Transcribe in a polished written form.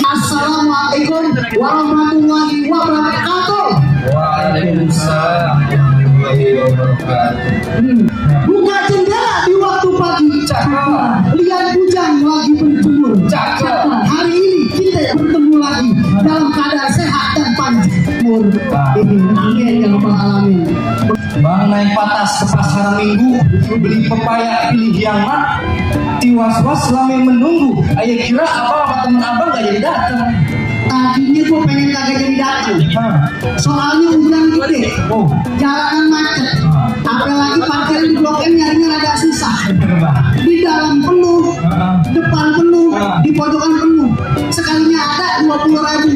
Assalamualaikum warahmatullahi wabarakatuh. Waalaikumsalam warahmatullahi wabarakatuh. Buka jendela di waktu pagi. Cakep. Lihat bujang lagi berjemur. Cakep. Hari ini kita bertemu lagi dalam keadaan sehat dan panjang umur. Amin ya rabbal alamin. Bang naik patas ke pasar minggu, beli pepaya pilih yang mak. Tiwas-was selama menunggu. Ayah kira apa temen abang gak jadi datang. Tadinya gue pengen kagak jadi datang. Soalnya hujan gede. Oh, Jalanan macet. Apalagi parkir di Blok M nyarinya rada susah. terbang. Di dalam penuh, depan penuh, di pojokan penuh. Sekalinya ada 20.000.